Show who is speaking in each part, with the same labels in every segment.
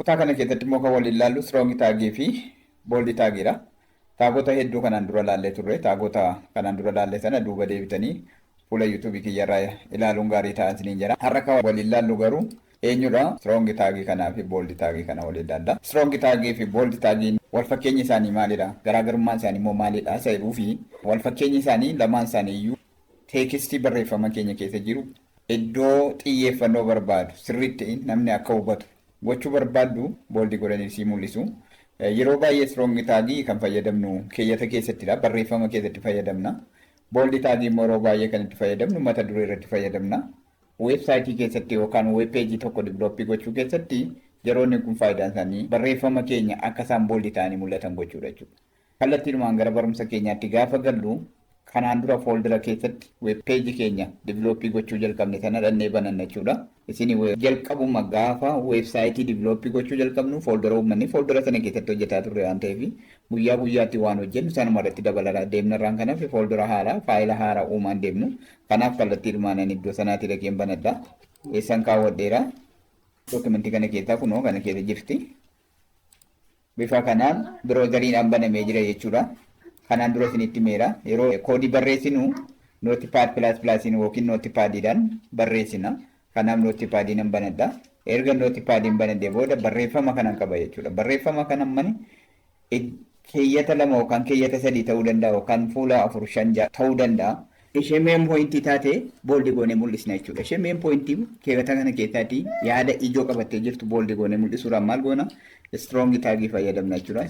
Speaker 1: Kutaa kana keessatti immoo kan waliin ilaallu strong tagii fi bold tagiidha. Tagota hedduu kanaan dura laallee turre. Tagota kanaan dura laalle sana duuba deebitanii fuula YouTubeii kiyyarraa ilaaluun gaarii ta'a isiniin jedha. Har'a kan waliin ilaallu garuu eenyudha? Strong tagii kanaa fi bold tagii kana waliin ilaalla. Strong tagii fi bold tagiin wal fakkeenyi isaanii maalidha? Garaagarummaan isaanii immoo maalidha? Isa jedhuu fi wal fakkeenyi isaanii lamaan isaanii iyyuu textii barreeffama keenya keessa jiru iddoo xiyyeeffannoo barbaadu sirriitti namni akka hubatu gochuu barbaaddu bold godhanii sii mul'isu. Yeroo baay'ee strong tagii kan fayyadamnu keeyyata keessattidha. Barreeffama keessatti fayyadamna. Bold tagii immoo yeroo baay'ee kan itti fayyadamnu mata duree irratti fayyadamna. Websiteii keessatti yookaan web pageii tokko developii gochuu keessatti yeroonni kun faayidaan isaanii barreeffama keenya akka isaan bold ta'anii mul'atan gochuudha jechuudha. Kallattiidhumaan gara barumsa keenyaatti gaafa gallu, kanaan dura foldera keessatti web pageii keenya developii gochuu jalqabne sana dhannee bananna jechuudha. Isin jalqabuma gaafa websiteii developii gochuu jalqabnu foldera uummanni foldera sana keessatti hojjetaa turre waan ta'eef, guyyaa guyyaatti waan hojjennu sanuma irratti dabalataa deemna irraan kanaaf foldera haaraa, filea haaraa uumaan deemnu. Kanaaf kallattiidhumaan ani iddoo sanaatti dhaqeen banadha. Eessan kaawwadheera? Documentii kana keessaa kunoo kana keessa jirti. Bifa kanaan browseriidhaan banamee jira jechuudha. Kanaan dura isinitti meera. Yeroo codeii barreessinu Notepad plus plusiin yookiin Notepadiidhaan barreessina. Kanaaf Notepadii nan banadha. Erga Notepadiin banadhee booda barreeffama kanan qaba jechuudha. Barreeffama kana mani keeyyata lama yookaan keeyyata sadii ta'uu danda'a yookaan fuula afur, shan, ja'a ta'uu danda'a. Ishee main pointii taate bold goonee mul'isna jechuudha. Ishee main pointii keeyyata kana keessaatti yaada ijoo qabattee jirtu bold goonee mul'isuudhaan maal goona? Strong tagii fayyadamna jechuudha.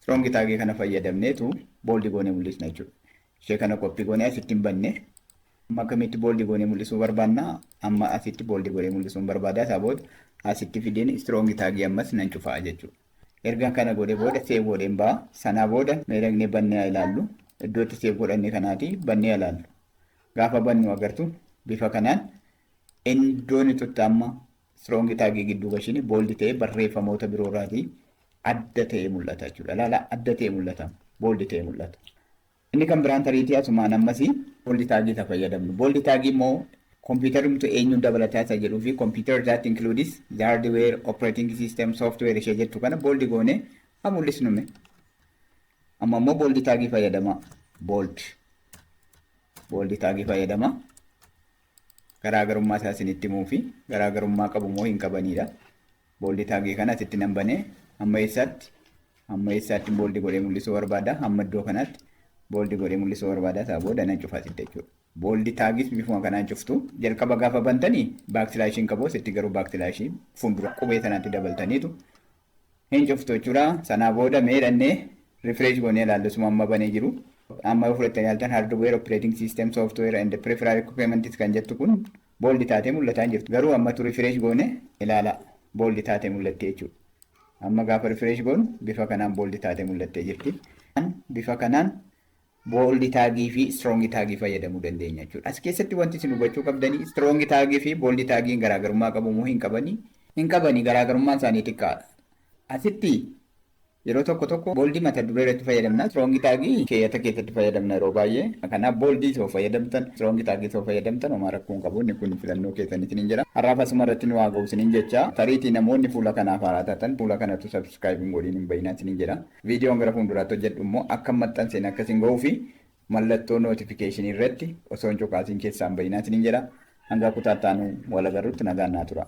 Speaker 1: Strong tagii kana fayyadamneetu bold goonee mul'isna jechuudha. Ishee kana copy goonee asitti hin banne. Amma akkamitti bold goonee mul'isuu barbaanna? Amma asitti bold goonee mul'isuu barbaada. Isaa booda asitti fideen strong tagii ammas nan cufaa jechuudha. Erga kana godhee booda save godheen ba'a. Sanaa booda miidhagnee bannee ilaallu. Iddoo itti save godhanne kanaati bannee ilaallu. Gaafa bannu agartu, bifa kanaan iddoon itti amma strong tagii gidduu gashiin bold ta'ee barreeffamoota biroorraatii adda ta'ee mul'ata jechuudha. Ilaala, adda ta'ee mul'ata. Bold ta'ee mul'ata. Inni kan biraan tariitii asumaan ammasii bold tagii isa fayyadamnu. Bold tagii immoo kompiitarri eenyuun dabalataa isa jedhuu fi computer that includes the hardware, operating system, software ishee jettu kana bold goone haa mul'isnume. Amma immoo bold tagii fayyadama. Bold. Bold tagii fayyadama. Garaagarummaa isaa isinitti himuu fi garaagarummaa qabu moo hin qabanidha. Bold tagii kana asitti nan banee hamma eessaatti bold godhee mul'isuu barbaada? Hamma iddoo kanaatti bold godhee mul'isuu barbaada. Isaa booda nan cufa asitti jechuudha. Bold tagis bifuma kanaan cuftu. Jalqaba gaafa bantanii backslashiin qabu, asitti garuu backslashii fuuldura qubee sanaatti dabaltaniitu hin cuftu jechuudha. Sanaa booda mee dhannee refresh goonee ilaallu amma banee jiru. Amma yoo fudhattanii ilaaltan, hardware, operating system, software and peripheral equipment kan jettu kun bold taatee mul'ataa hin jirtu. Garuu ammatu refresh goone ilaala, bold taatee mul'atte jechuudha. Amma gaafa refresh goonu bifa kanaan bold taatee mul'attee jirti. Bifa kanaan bold tagii fi strong tagii fayyadamuu dandeenya jechuudha. As keessatti wanti isin hubachuu qabdanii, strong tagii fi bold tagiin garaagarummaa qabu moo hin qabanii? Hin qabanii, garaagarummaan isaanii xiqqaadha. Asitti yeroo tokko tokko boldii mata duree irratti fayyadamna. Strong tagii keeyyata keessatti fayyadamna yeroo baay'ee. Kanaaf boldii soo fayyadamtan, strong tagii soo fayyadamtan homaa rakkoo hin qabu. Inni kun filannoo keessanitti ni jira. Har'aaf asuma irratti nu haa ga'u isiniin jecha. Tariitii namoonni fuula kanaaf haaraa taatan fuula kanatu subscribe hin godhin hin bayinaa isiniin jedha. Viidiyoon gara fuulduraatti hojjedhu immoo akka maxxanseen akkasiin ga'uu fi mallattoo notificationii irratti osoo hin cuqaasiin keessaan bayinaa isiniin jedha. Hanga kutaa itti aanu wal agarrutti nagaan naa tura.